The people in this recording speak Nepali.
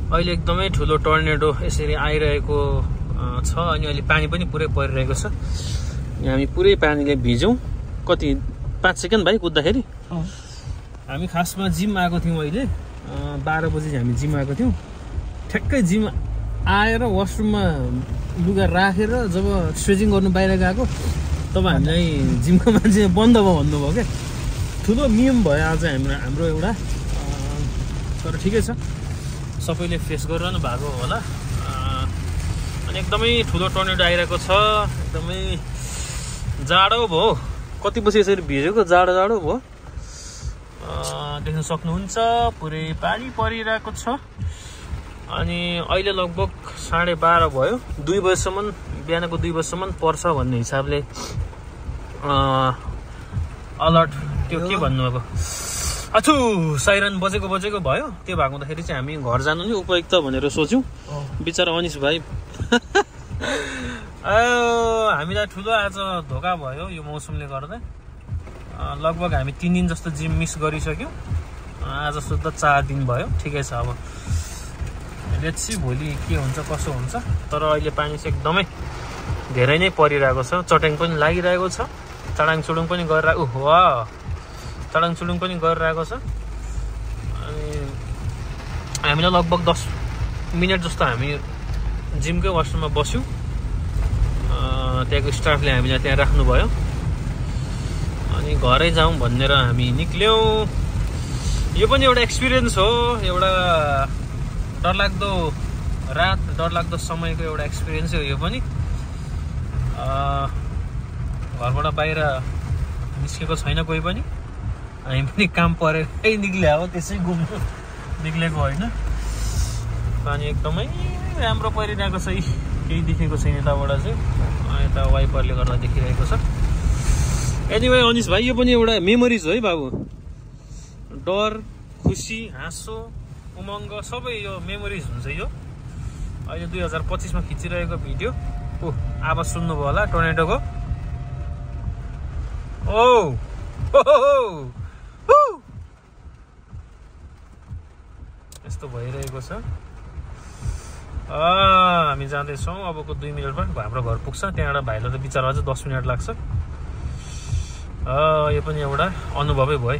अहिले एकदमै ठुलो टर्नेडो यसरी आइरहेको छ अनि अहिले पानी पनि पुरै परिरहेको छ। हामी पुरै पानीले भिजौँ। कति 5 सेकेन्ड भाइ कुद्दाखेरि। हामी खासमा जिम आएको थियौँ अहिले 12 बजे हामी जिम आएको थियौँ। ठ्याक्कै जिम आएर वासरुममा लुगा राखेर जब स्ट्रेचिङ गर्नु बाहिर गएको तब हामीलाई जिमको मान्छे बन्द भयो भन्नुभयो क्या। ठुलो नियम भयो आज हाम्रो एउटा। तर ठिकै छ, सबैले फेस गरिरहनु भएको होला। अनि एकदमै ठुलो टर्नेडो आइरहेको छ। एकदमै जाडो भयो। कति बजी यसरी भिजेको जाडो भयो। देख्न सक्नुहुन्छ पुरै पानी परिरहेको छ। अनि अहिले लगभग 12:30 भयो। 2 बजेसम्म बिहानको 2 बजेसम्म पर्छ भन्ने हिसाबले अलर्ट त्यो के भन्नुभएको अछु साइरन बजेको भयो। त्यो भएको हुँदाखेरि चाहिँ हामी घर जानु नि उपयुक्त भनेर सोच्यौँ। बिचरा अनिस भाइ हामीलाई ठुलो आज धोका भयो यो मौसमले गर्दा। लगभग हामी 3 दिन जस्तो जिम मिस गरिसक्यौँ। आज सुत्दा 4 दिन भयो। ठिकै छ, अब लेट्स सी भोलि के हुन्छ कसो हुन्छ। तर अहिले पानी चाहिँ एकदमै धेरै नै परिरहेको छ। चट्याङ पनि लागिरहेको छ। चडाङचुडुङ पनि चडाङचुडुङ पनि गरिरहेको छ। अनि हामीलाई लगभग 10 मिनट जस्तो हामी जिमकै वासरुममा बस्यौँ। त्यहाँको स्टाफले हामीलाई त्यहाँ राख्नुभयो। अनि घरै जाउँ भनेर हामी निक्ल्यौँ। यो पनि एउटा एक्सपिरियन्स हो, एउटा डरलाग्दो रात, डरलाग्दो समयको एउटा एक्सपिरियन्स हो यो पनि। घरबाट बाहिर निस्केको छैन कोही पनि। हामी पनि काम परेकै निक्ले हो, त्यसै घुम्नु निक्लेको होइन। पानी एकदमै राम्रो परिरहेको छ। केही देखेको छैन यताबाट चाहिँ। यता वाइपरले गर्दा देखिरहेको छ। एनिवे अनिस भाइ, यो पनि एउटा मेमोरिज हो है बाबु। डर, खुसी, हाँसो, उमङ्ग सबै यो मेमोरिज हुन्छ। यो अहिले 2025 मा खिचिरहेको भिडियो। आवाज सुन्नुभयो होला टर्नेडोको। यस्तो भइरहेको छ। हामी जाँदैछौँ। अबको 2 मिनटमा हाम्रो घर पुग्छ। त्यहाँबाट भाइलाई त बिचरा अझ 10 मिनट लाग्छ। यो पनि एउटा अनुभवै भयो।